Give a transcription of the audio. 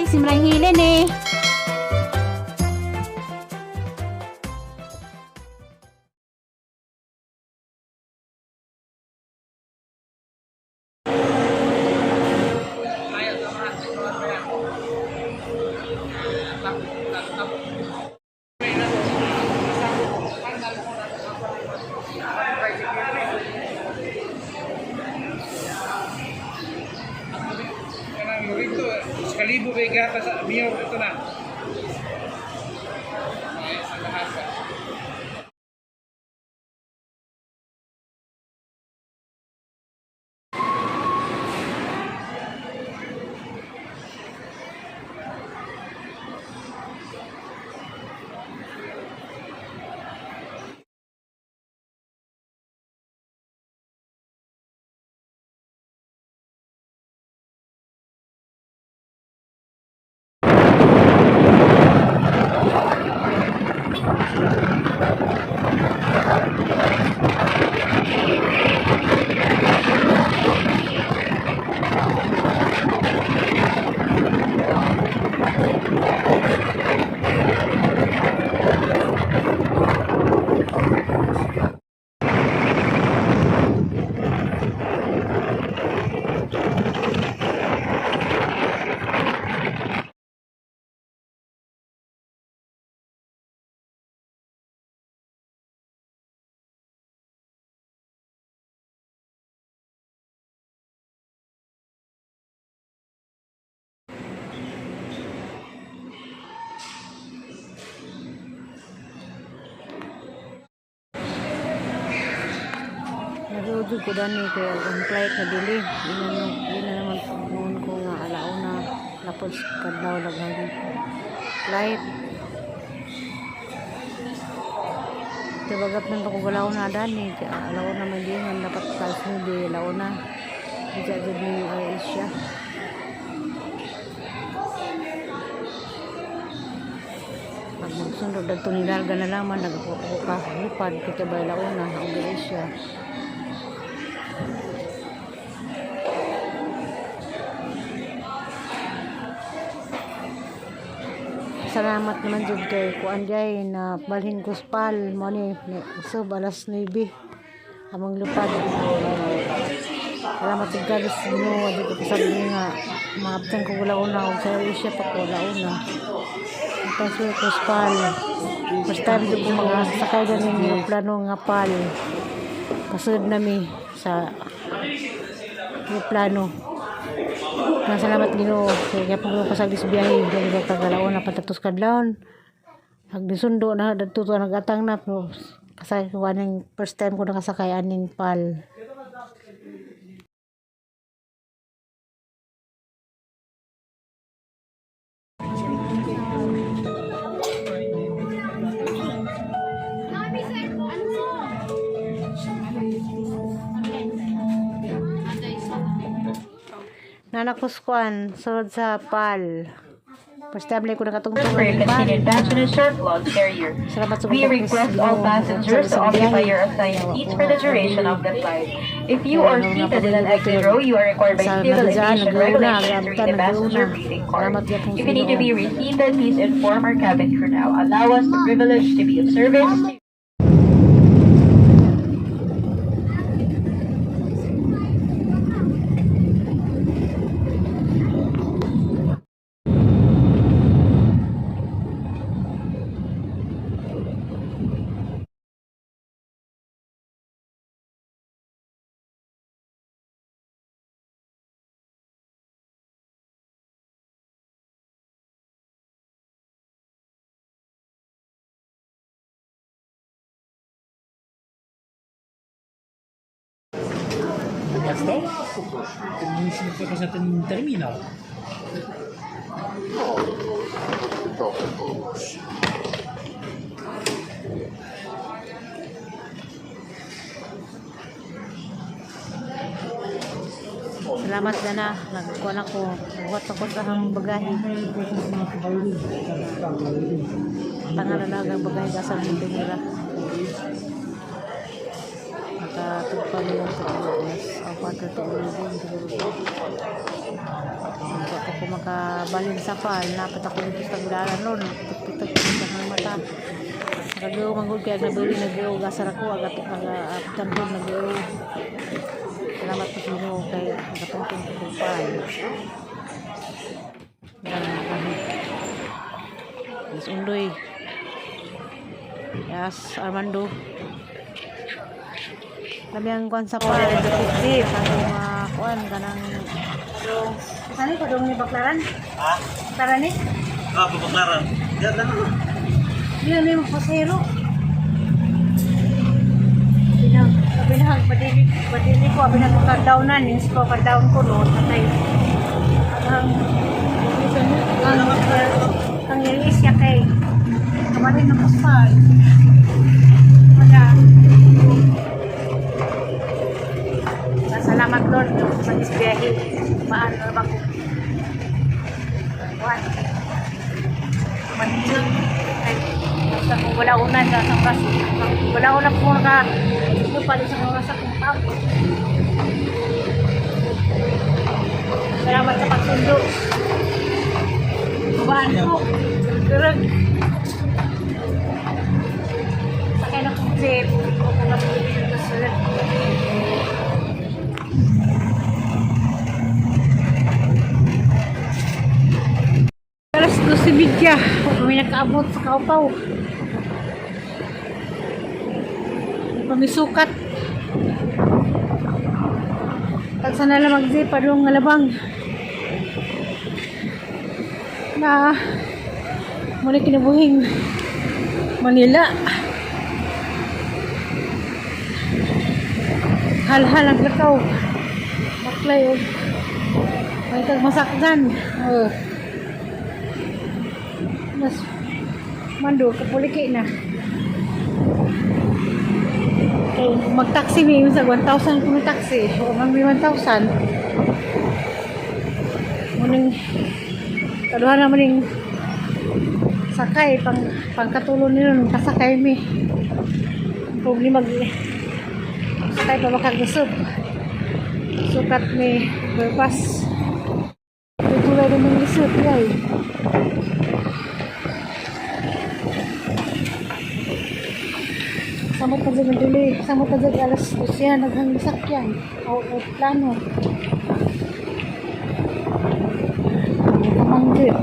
Simran Hilen eh. Kanang rito, kalibo ba gata sa mayor ito na. Ay, sa lahat. Nag-udog ko dani kay ang flight na dili. Di na naman noon ko nga alauna lapos kadlaw laghang flight. Tibagat man pa ko alauna dani kay alauna man di man dapat sa alas 9 alauna. Di jud ni Air Asia. Pag magsunod dagto ni Larga na laman nagako ko ka lupad kita ba alauna ang Air Asia. Salamat naman jud kay kuan jay na balhin ko spal mo ni usab alas 9 among lupad. Salamat sa God sa Ginoo di ko pasabot nga maabtan ko wala una og sa Asia pa ko wala una. Transfer ko spal. First time jud ko mga sakay ganing eroplano nga PAL. Pasud nami sa eroplano. Nga salamat Ginoo kay gyapon ko pasagdi sa biyahe dili ko kagalaon na patatos kadlawon. Nagdisundo na dadto to nagatang na pero kasakay ko aning first time ko nakasakay aning PAL. Nanakuskuan sulod sa PAL. First time lang ko nakatungtong For your aning PAL. continued patronage of Log Carrier. Salamat sa We request all passengers to occupy your assigned seats for the duration of the flight. If you are seated in an exit row, you are required by Civil Aviation Regulations to read the passenger briefing card. If you need to be reseated, please inform our cabin crew now. Allow us the privilege to be of service to Miasto? Musimy pojechać na ten terminal. Trochę pomóż. Salamat na na. Nagkuhan ako. Nagbuhat ako sa ang bagahe. Tangan na ang bagahe ka sa pinira. Nakatugpa mo sa alas. Ang 10:45 siguro. Nagbuhat ako makabalin sa PAL. Napat ako dito sa Tagbilaran noon. Pitik-pitik ko sa mga mata. Nagaw manggod kaya nabili nagaw gasar ako agat aga ko nagaw. Salamat po sa Ginoo kay nakatungtong ko sa PAL. Yes, Undoy. Yes, Armando. Kami ang kuan sa PAL. Kanang mga kuan kanang Ano pa dong ni Baklaran? Ha? Baklaran ni? Ah, papaklaran. Yan lang. Hindi na yung pasero. Binang, binang, badili, badili ko, binang makadownan, yung ko down ko no, tatay. Ang, ang, ang ilis siya kay, kamarin ng kusal. Wala. Salamat Lord sa isbiyahe. Paano na ba ko? Kuan. Manila. Basta kung wala una sa isang bus. Wala una po naka ito pa sa oras akong tao. Salamat sa pagsundo. Kubaan ko. Durag. Sakay na kong jeep. Ako na po dito sa Alas 12:30. Kami nakaabot sa Kaupaw. Pamisukat. Tagsa na lang mag-jeep padung Alabang. Na muna kinabuhing Manila. Halhal ang lakaw. Baklay og may kag masakdan. Oh. Mas mando kapuliki na. Kay mag-taxi mi sa 1,000 kung taxi o man mi 1,000. Muning kaduha na maning sakay pang pangkatulon nila nung kasakay mi. Ang problema mag sakay pa makagusog. Sukat mi bypass. Tutulay naman lisod yay. Samot pa dyan dili, samot pa dyan alas dos yan, naghang sakyan. O, o plano. Kamanggit.